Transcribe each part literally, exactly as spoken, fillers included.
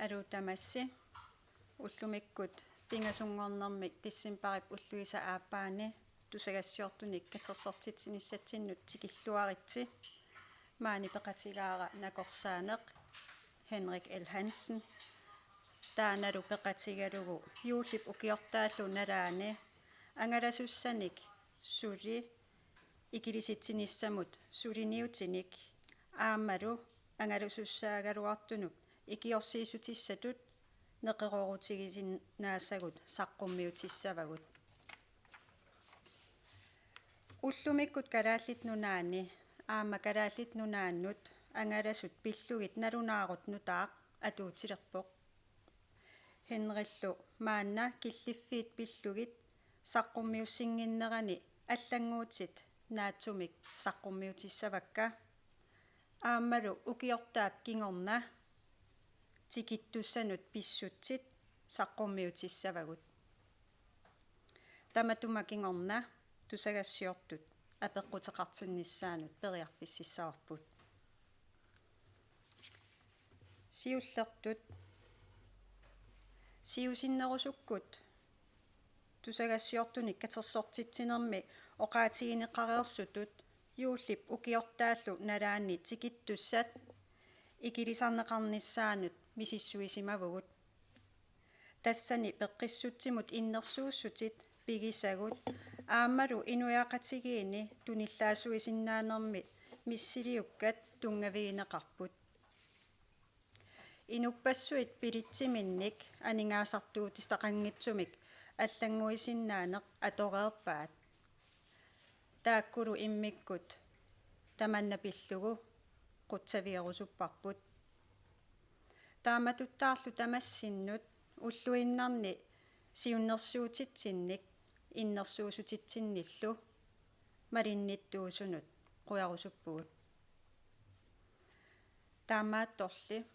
Taannalu tamassi ullumikkut pingasunngornermi decembarip ulluisa aappaani tusagassiortunik katersortitsinissatsinnut tikilluaritsi. Maani peqatigaara nakorsaaneq Henrik L. Hansen. Taannalu peqatigalugu juullip ukiortaallu nalaani angalasussanik suli ikilisitsinissamut suliniutinik aammalu angalasussaagaluartunut ikiorsiissutissatut neqeroorutigisinnaassagut saqqummiutissavagut. Ullumikkut Kalaallit Nunaanni aamma Kalaallit Nunaannut angalasut pillugit nalunaarut nutaaq atuutilerpoq. Henrillu maanna killiffiit pillugit saqqummiussinnginnerani allannguutit naatsumik saqqummiutissavakka. Aammalu ukiortaap kingorna tikittussanut pissutsit saqqummiutissavagut. Tamatuma kingorna tusagassiortut apeqquteqartinnissaannut periarfississavarput. Siullertut. Siusinnerusukkut tusagassiortunik katersortitsinermi oqaatigineqareersutut juullip ukiortaallu nalaani tikittussat ikilisarneqarnissaannut misissuisimavugut. Tassani peqqissutsimut innersuussutit pigisagut aammalu inuiaqatigiinni tunillaassuisinnaanermit missiliukkat tunngavigineqarput. Inuppassuit pilitsiminnik aningaasartuutissaqanngitsumik allannguisinnaaneq atoreerpaat. Taakkulu immikkut tamanna pillugu qutsavigerusupparput. Taamatuttaarlu tamassinnut ulluinnarni siunnersuutitsinnik innersuussutitsinnillu malinnittuusunut qujarusuppugut. Taamaattorli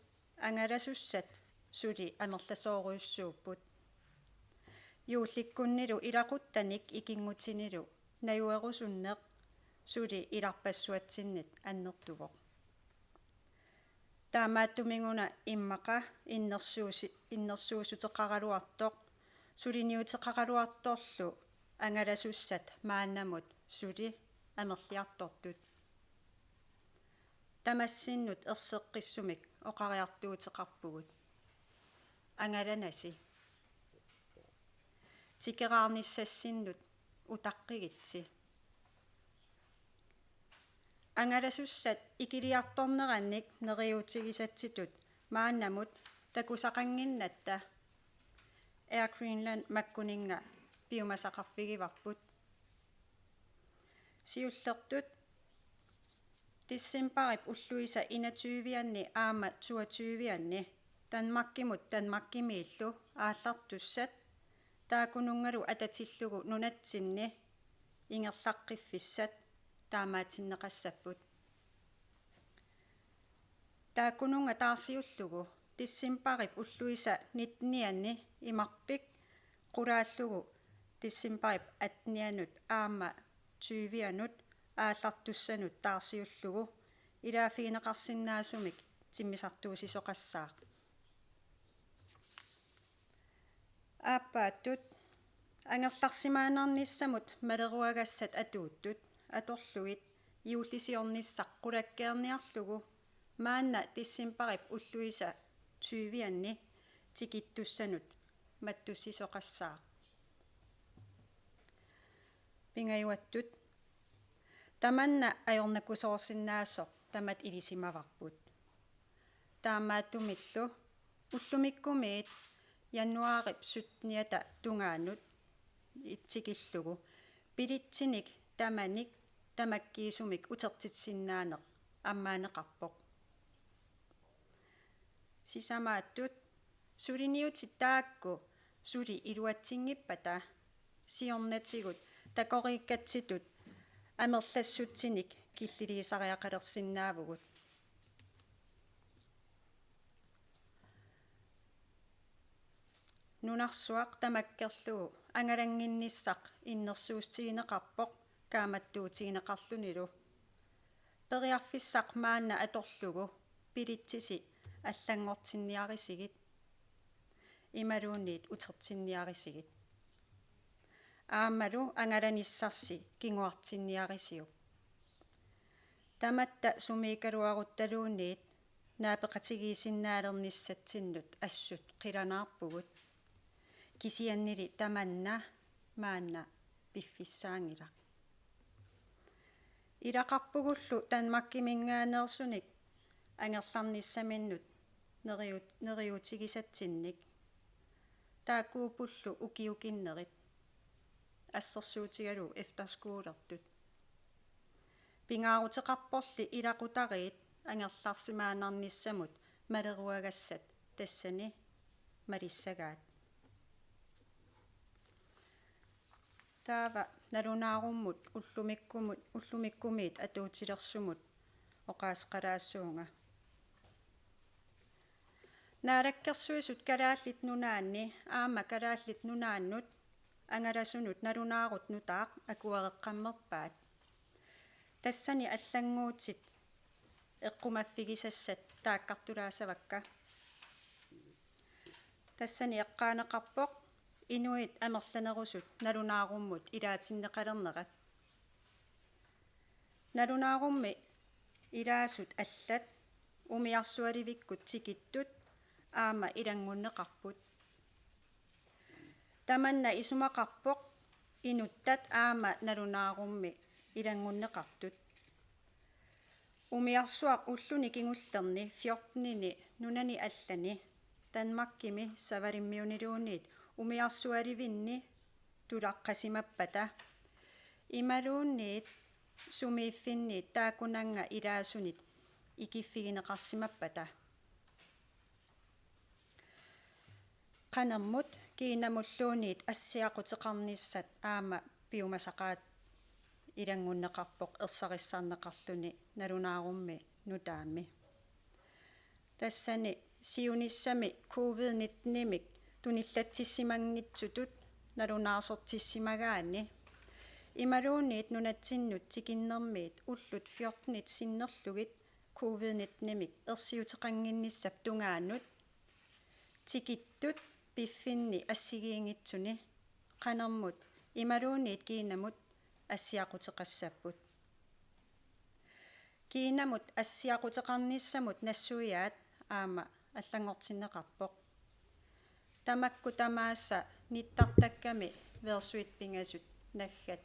angalasussat suli amerlasoorujussuupput. Juullikkunnilu ilaquttanik ikinngutinilu najuerusunneq suli ilarpassuatsinnit annertuvoq. Taamaattuminguna immaqa innersuusi-, innersuussuteqaraluartoq, suliniuteqaraluartorlu angalasussat maannamut suli amerliartortut. Tamassinnut erseqqissumik oqariartuuteqarpugut. Angalanasi. Tikeraarnissassinnut utaqqigitsi. Angalasussat ikiliartornerannik neriuutigisatsitut maannamut takusaqannginnatta Air Greenland makkuninnga piumasaqarfigivarput. Siullertut. Decembarip ulluisa enogtyve-anni aamma toogtyve-anni Danmarkimut Danmarkimiillu aallartussat taakkununngalu atatillugu nunatsinni ingerlaqqiffissat taamaatinneqassapput. Taakkununnga taarsiullugu decembarip ulluisa nittenianni imarpik qulaallugu decembarip attenianut aamma tyvianut aallartussanut taarsiullugu ilaaffigineqarsinnaasumik timmisartuussisoqassaaq. Aappaattut angerlarsimaannarnissamut maleruagassat atuuttut atorlugit juullisiornissaq qulakkeerniarlugu maanna decembarip ulluisa tyvianni tikittussanut mattussisoqassaaq. Pingajuattut. Tamanna ajornakusoorsinnaasoq tamatta ilisimavarput. Taamaattumillu ullumikkumiit januaarip sytteniata tungaanut tikillugu bilitsinik tamanik tamakkiisumik utertitsinnaaneq ammaanneqarpoq. Sisamaattut suliniutit taakku suli iluatsinngippata siornatigut takoriikkatsitut amerlassutsinik killiliisariaqalersinnaavugut. Nunarsuaq tamakkerlugu angalannginnissaq innersuussutigineqarpoq kaammattuutigineqarlunilu. Periarfissaq maanna atorlugu bilitsisi allanngortinniarisigit. imaluunniit utertinniarisigit. Aammalu angalanissarsi kinguartinniarisiuk. Tamatta sumiikkaluaruttaluunniit naapeqatigiissinnaalernissatsinnut assut qilanaarpugut. Kisiannili tamanna maanna piffissaanngilaq. Ilaqarpugullu Danmarkiminngaanneersunik angerlarnissaminnut neriut-, neriuutigisatsinnik. Taakkuuppullu ukiukinnerit. Assersuutigalugu efterskolertut. Pingaaruteqarporli ilaqutariit angerlarsimaannarnissamut maleruagassat tassani malissagaat. Taava nalunaarummut ullumikkumut, ullumikkumiit atuutilersumut oqaaseqalaassuunga. Naalakkersuisut Kalaallit Nunaanni aamma Kalaallit Nunaannut angalasunut nalunaarut nutaaq akuereqqammerpaat. Tassani allannguutit eqqumaffigisassat taakkartulaassavakka. Tassani eqqaaneqarpoq inuit amerlanerusut nalunaarummut ilaatinneqalernerat. Nalunaarummi ilaasut allat umiarsualivikkut tikittut aamma ilanngunneqarput. Tamanna isumaqarpoq inuttat aamma nalunaarummi ilanngunneqartut. Umiarsuaq ulluni kingullerni fjortenini nunani allani Danmarkimi Savalimmiuniluunniit umiarsualivinni tulaqqasimappata. Imaluunniit sumiiffinni taakkunannga ilaasunit ikiffigineqarsimappata. Qanermut kiinamulluunniit assiaquteqarnissat aamma piumasaqaat ilanngunneqarpoq ersarissarneqarluni nalunaarummi nutaammi. Tassani siunissami covid nittenimik tunillatsissimanngitsutut nalunaarsortissimagaanni. Imaluunniit nunatsinnut tikinnermiit ullut fjortenit sinnerlugit covid nittenimik ersiuteqannginnissap tungaanut tikittut piffinni assigiinngitsuni qanermut imaluunniit kiinamut assiaquteqassapput. Kiinamut assiaquteqarnissamut nassuiaat aamma allanngortinneqarpoq. Tamakku tamaasa nittartakkami versuit pingasut naggat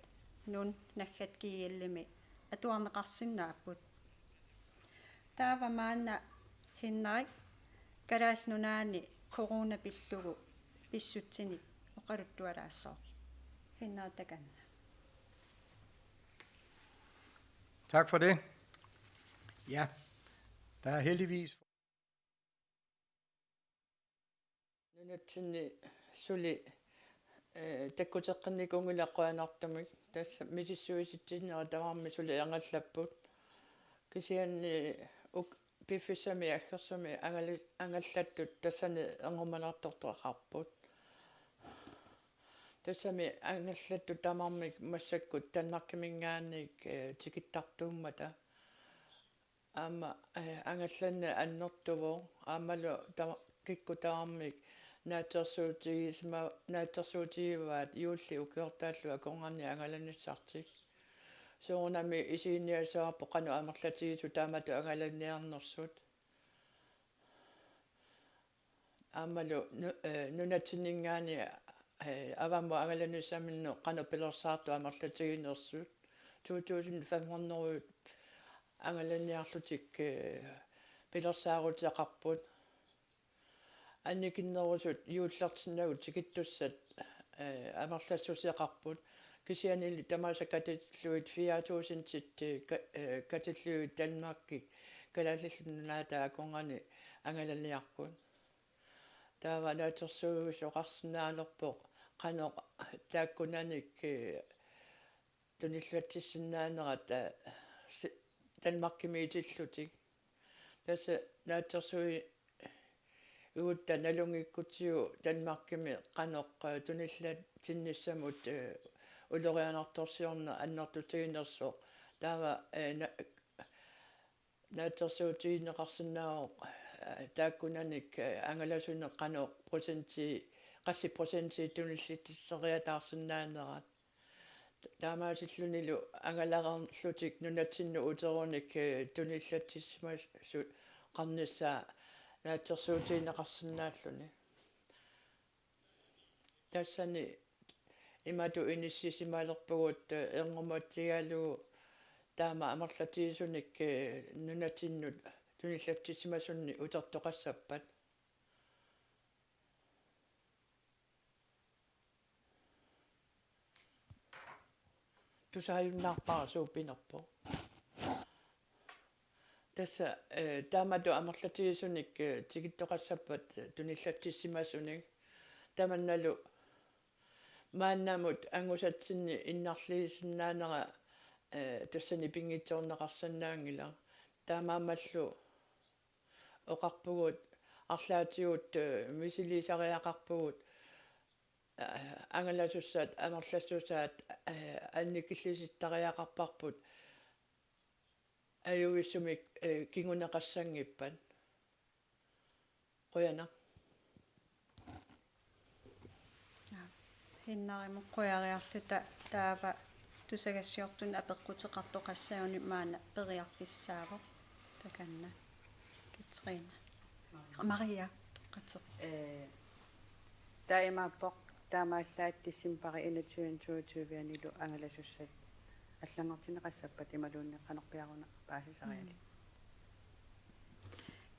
nun naggat G L-imi atuarneqarsinnaapput. Taava maanna Henrik Kalaallit Nunaanni corona pillugu pissutsinik oqaluttualaassooq. Henrik, takanna. Tak for det. Ja, der er heldigvis... Nunatsinni suli, eh, takkuteqqinnikuunngilaq qujanartumik, tassa misissuisitsinerat tamarmik suli angallapput. Kisianni uk-, piffissami aggersumi angali-, angallattut tassani ernumanartortaqarput. Tassami angallattut tamarmik massakkut Danmarkiminngaanniit, eh, tikittartuummata. Aamma, eh, angallanneq annertuvoq, aammalu tama-, kikkut tamarmik naatsorsuutigisima-, naatsorsuutigivaat juulli ukiortaallu akornanni angalanissartik. Soorunami isiginniassavarput qanoq amerlatigisut taamatut angalanniarnersut. Aammalu nu-, eh, nunatsinninngaanniit, eh, avammut angalanissaminnut qanoq pilersaartut amerlatiginersut. To tusind fem hundrede angalanniarlutik, eh, pilersaaruteqarput. Annikinnerusut juullertinnagu tikittussat, eh, amerlassuseqarput. Kisiannili tamaasa katillugit fire tusindit, eh, ka-, eh, katillugit Danmarkip Kalaallit Nunaata akornanni angalaniarput. Taava naatsorsuisoqarsinnaanerpoq qanoq taakkunanik, eh, tunillatsissinnaanerat, eh, si-, Danmarkimiitillutik. Tassa naatsorsuigutta nalunngikkutsigu Danmarkimi qanoq, eh, tunillatsinnissamut, eh, ulorianartorsiorneq annertutiginersoq. Taava, eh, na-, naatsorsuutigineqarsinnaavoq taakkunanik angalasunik qanoq procenti, qassit procentit tunillitsisseriataarsinnaanerat. Taamaasillunilu angalaqarlutik nunatsinnut uterunik tunillatsissimasut qarnissaa naatsorsuutigineqarsinnaalluni. Tassani imatut inissisimalerpugut, eh, ernumatsigalugu taama amerlatigisunik, eh, nunatsinnut tunillatsissimasunnik utertoqassappat. Tusaajunnaarpara suut pinerpoq. Tassa, eh, taamatut amerlatigisunik, eh, tikittoqassappat tunillatsissimasunik. Tamannalu maannamut angusatsinni innarliisinnaanera, eh, tassani pinngitsoorneqarsinnaanngilaq. Taamaammallu oqarpugut arlaatigut, eh, misiliisariaqarpugut, eh, angalasussat amerlassusaat, eh, annikillisittariaqarparput ajuvissumik, eh, kinguneqassanngippat. Qujanaq. Hinnarimut qujariarluta taava tusagassiortunut apeqquteqartoqassaguni maanna periarfissaavoq takanna. Katrine. Maria, toqqaterpoq. Eh, taamaappoq, taamaallaat decembari enogtyve toogtyve-anilu angalasussat allanngortinneqassappat imaluunniit qanorpiaruna paasisariali. Mm.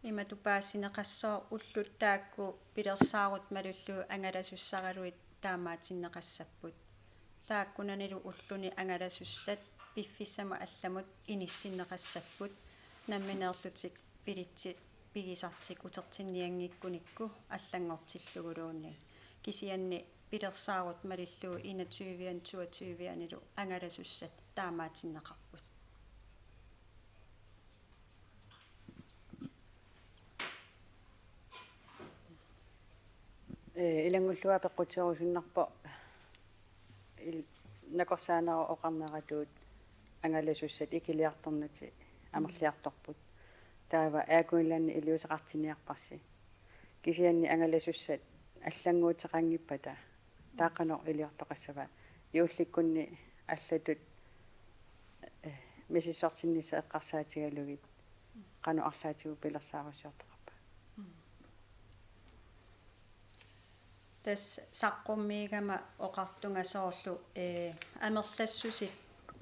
Imatut paasineqassooq ullut taakku pilersaarut malillugu angalasussaralugit taamaatinneqassapput. Taakkunanilu ulluni angalasussat piffissamut allamut inissinneqassapput. Nammineerlutik bilitsit pigisartik utertinnianngikkunikku allanngortilluguluunniit. Kisianni pilersaarut malillugu enogtyve toogtyve-anilu angalasussat taamaatinneqarput. Eh, ilanngullugu apeqquteerusunnarpoq il-, nakorsaanera oqarneratuut angalasussat ikiliartornatik amerliartorput. Taava Air Greenland iliuuseqartinniarparsi. Kisianni angalasussat allannguuteqanngippata taava qanoq iliortoqassava? Juullikkunni allatut, eh, misissortinnissaq eqqarsaatigalugit qanoq arlaatigut pilersaarusiortoqarpa? Tassa saqqummiigama oqartunga soorlu, eh, amerlassusit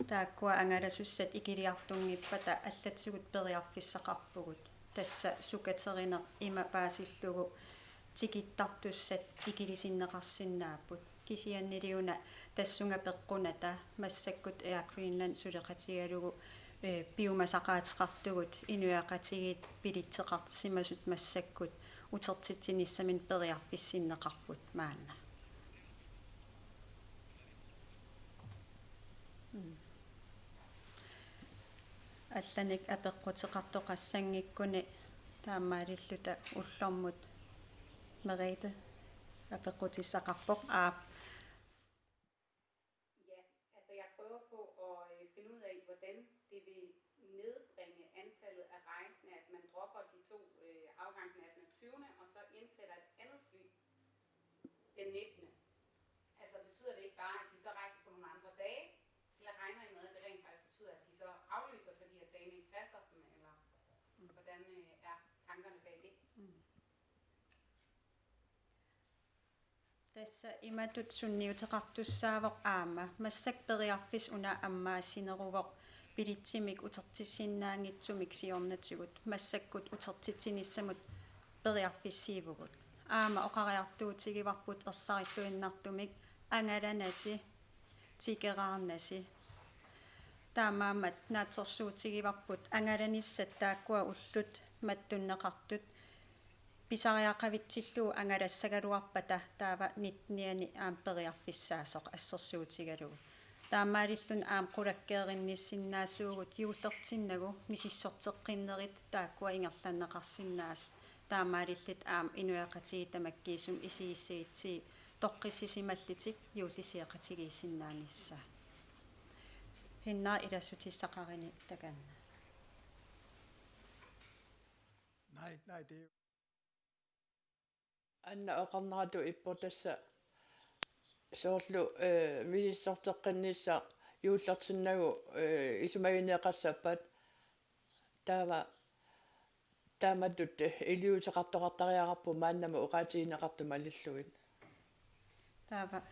taakkua angalasussat ikiliartunngippata allatigut periarfissaqarpugut. Tassa sukaterineq ima paasillugu tikittartussat ikilisinneqarsinnaapput. Kisianniliuna tassunga peqqunata massakkut Air Greenland suleqatigalugu, eh, piumasaqaateqartugut inuiaqatigiit bilitseqarsimasut massakkut utertitsinissaminut periarfissinneqarput maanna. Mm. Allanik apeqquteqartoqassanngikkuni taamaalilluta ullormut Merete apeqqutissaqarpoq, aap. Ja, altså jeg prøver på at, øh, finde ud af, hvordan det vil nedbringe antallet af rejsende, at man dropper de to, øh, afgange den attende og tyvende, og så indsætter et andet fly den nittende. Altså, betyder det ikke bare, at de så rejser på nogle andre dage? Eller regner I med, at det rent faktisk betyder, at de så aflyser, fordi at dagene ikke passer dem? Eller hvordan, øh, er tankerne bag det? Mm. Tassa imatut sunniuteqartussaavoq aamma. Massakkut periarfissaq una ammaasineruvoq bilitsimik utertissinnaanngitsumik siornatigut. Massakkut utertitsinissamut periarfissiivugut. Aamma oqariartuutigivarput ersarilluinnartumik angalanasi, tikeraarnasi. Taamaammat naatsorsuutigivarput angalanissat taakkua ullut mattunneqartut pisariaqavitsillugu angalassagaluarpata taava nittenianni aamma periarfissaasoq assersuutigalugu. Taamaalilluni aamma qulakkeerinnissinnaasuugut juullertinnagu misissorteqqinnerit taakkua ingerlanneqarsinnaasut, taamaalillutik aamma inuiaqatigiit tamakkiisumik isigissagutsigit toqqissisimallutik juullisiaqatigiissinnaanissaat. Hinnaaq ilassutissaqarini takanna. Naa, Nej, det er jo Anna oqarneratut ippoq tassa soorlu, eh, misissorteqqinnissaq juullertinnagu, eh, isumagineqassappat taava taamatut, eh, iliuuseqartoqartariaqarpoq maannamut oqaatigineqartut malillugit. Taava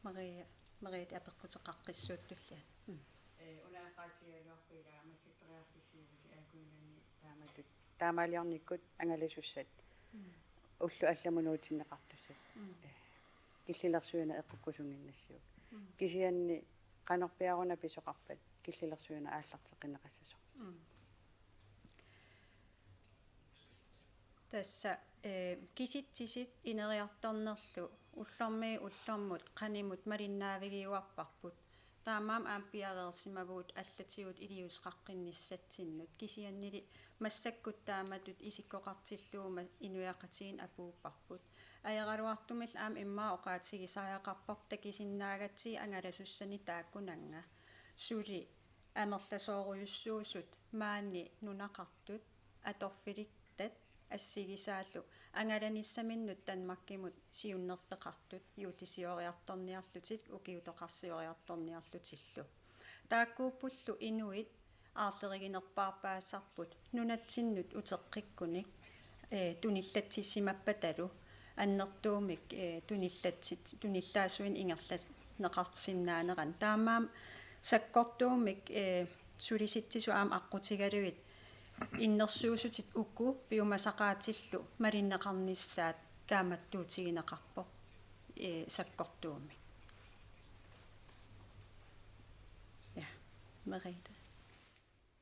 Maria, Mariat apeqquteqaqqissuuttulli. Mm. Eh, una oqaatigigaluarput ila massakkut periarfissiivusi aakuninngaanniit taamatut taamaaliornikkut angalasussat. Mm. Ullut allamut nuutinneqartussat. Mm. Eh, killilersuineq eqqukkusunnginnassiuk. Mm. Kisianni qanorpiaruna pisoqarpat killilersuineq aallarteqqinneqassasoq. Mm. Tassa, eh, kisitsisit ineriartornerlu ullormiit ullormut qanimut malinnaavigiuarparput. Taamaammat aamma piareersimavugut allatigut iliuuseqaqqinnissatsinnut. Kisiannili massakkut taamatut isikkoqartilluguma inuiaqatigiinnut apuupparput. Ajoraluartumillu aamma immaqa oqaatigisariaqarparput takusinnaagatsigit angalasussanik taakkunannga. Suli amerlasoorujussuusut maani nunaqartut atorfilitat assigisaallu angalanissaminnut Danmarkimut siunnerfeqartut juullisioriartorniarlutik ukiutoqarsioriartorniarlutillu. Taakkuuppullu inuit aarleriginerpaarpaasarput nunatsinnut uteqqikkunik, eh, tunillatsissimappatalu annertuumik, eh, tunillatsit-, tunillaassuinik ingerlanneqarsinnaanerannik. Taamaammat sakkortuumik, eh, sulisitsisut aamma aqqutigalugit innersuussutit uku piumasaqaatillu malinneqarnissaat kaammattuutigineqarpoq, eh, sakkortuumik. Ja, Merete.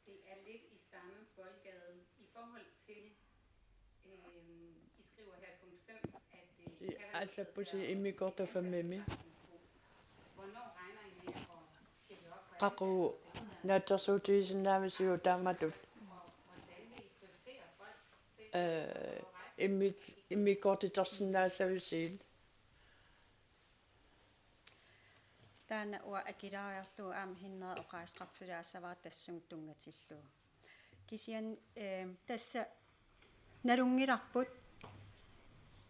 Det er lidt i samme boldgade i forhold til, øhm, I skriver her i punkt fem, at, øh, Si-, kan være nødsaget til at sige, at immikkoortoq fem-imi. Hvornår regner I med at sige op? Hvordan skal Qaqugu naatsorsuutigisinnaavisiuk taamatut? Og hvordan vil I prioritere folk til, øh, at rejse? Immi-, immikkoortitersinnaassavisiuk? Taanna uanga akilaariarlugu aamma Hinnerip oqaaseqartilaassavara tassunga tunngatillugu. Kisianni, eh, tassa nalunngilarput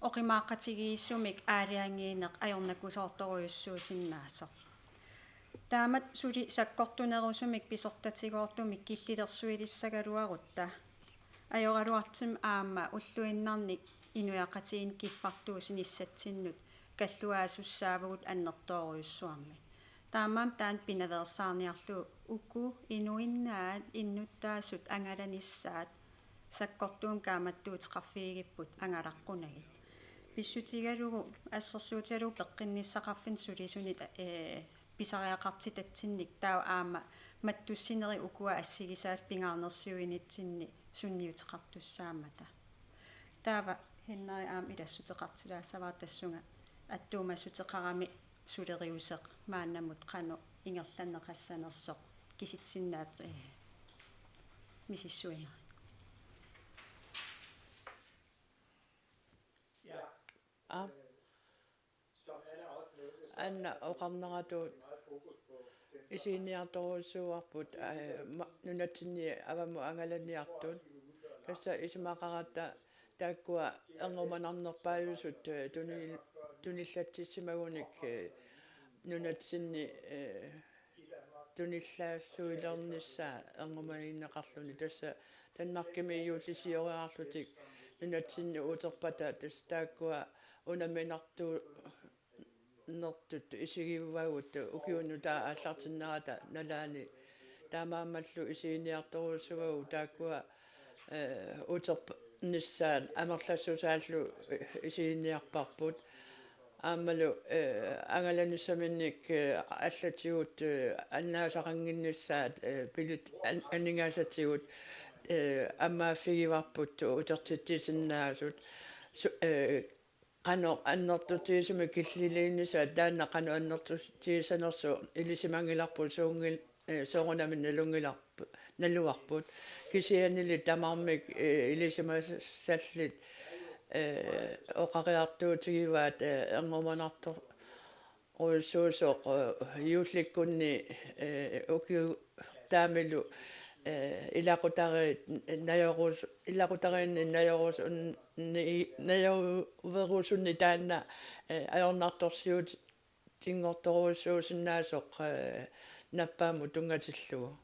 oqimaaqqatigiissumik aalajangiineq ajornakusoortorujussuusinnaasoq. Taamatut suli sakkortunerusumik pisortatigoortumik killilersuilissagaluarutta ajoraluartumik aamma ulluinnarni inuiaqatigiinni kiffartuussinissatsinnut kalluaasussaavugut annertoorujussuarmik. Taamaammat taanna pinaveersaarniarlugu uku inuinnaat innuttaasut angalanissaat sakkortuumik kaammattuuteqarfigigipput angalaqqunagit. Pissutigalugu assersuutigalugu peqqinnissaqarfinni sulisunit, eh, pisariaqartitatsinnik taava aamma mattussinerit ukua assigisaallu pingaarnersiuinitsinni sunniuteqartussaammata. Taava Hinnerip aamma ilassuteqartilaassavara tassunga attuumassuteqarami suleriuseq maannamut qanoq ingerlanneqassanersoq kisitsisinnaatut, eh, misissuinerit. Aap. Anna oqarneratut isiginiartorujussuuarput, eh, ma-, nunatsinni avammut angalaniartut. Tassa isumaqaratta taakkua ernumanarnerpaajusut, eh, tuni-, tunillatsissimagunik, eh, nunatsinni, eh, tunillaassuilernissaa ernumagineqarluni. Tassa Danmarkimi juullisioriarlutik nunatsinni uterpata tassa taakkua unamminartuunertut isigivagut ukiup nutaap aallartinnerata nalaani. Taamaammallu isiginiartorujussuuagut taakkua, eh, uternissaat amerlassusaallu isiginiarparput. Aammalu, eh, angalanissaminnik, eh, allatigut, eh, annaasaqannginnissaat, eh, pilit an-, aningaasatigut, eh, ammaaffigivarput utertitsisinnaasut. Su-, eh, qanoq annertutigisumik killiliinissaat taanna qanoq annertutigisanersoq ilisimanngilarput suunngil-, eh, soorunami nalunngilarp-, naluarput. Kisiannili tamarmik, eh, ilisimasallit, eh, oqariartuutigivaat, eh, ernumanartorujussuusoq, eh, juullikkunni, eh, ukiup taamilu Eh, ilaqutariit najorus-, ilaqutariinni najorusunni, najorusunni taanna, eh, ajornartorsiutinngortorujussuusinnaasoq, eh, nappaammut tunngatillugu.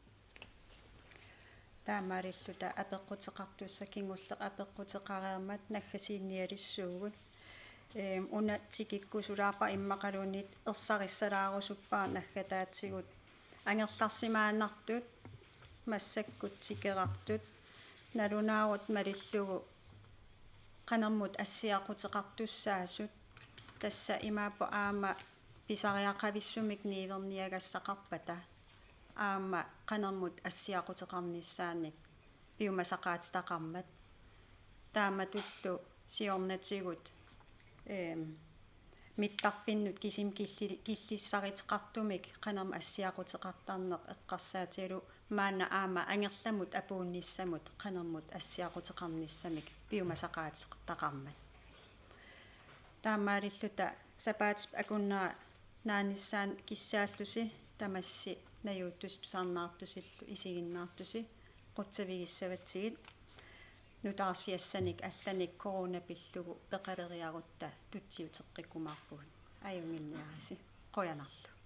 Taamaalilluta apeqquteqartussaq kingulleq apeqquteqareermat naggasiinnialissuugut. Eem, una tikikkusulaarpara immaqaluunniit ersarissalaarusuppaat naggataatigut angerlarsimaannartut massakkut tikerartut nalunaarut malillugu qanermut assiaquteqartussaasut, tassa imaappoq aamma pisariaqavissumik niuerniagassaqarpata aamma qanermut assiaquteqarnissaannik piumasaqaatitaqarmat. Taamatullu siornatigut, eem, mittarfinnut kisimi killi-, killissaruteqartumik qanermut assiaquteqartarneq eqqarsaatigalugu maanna aamma angerlamut apuunnissamut qanermut assiaquteqarnissamik piumasaqaatitaqarmat. Taamaalilluta sapaatip akunnera naanissaanut kissaallusi tamassi najuuttusi tusarnaartusillu isiginnaartusi qutsavigissavatsigit. Nutaarsiassanik allanik corona pillugu peqaleriarutta tutsiuteqqikkumaarpugut. Ajunnginniarisi. Qujanarlu.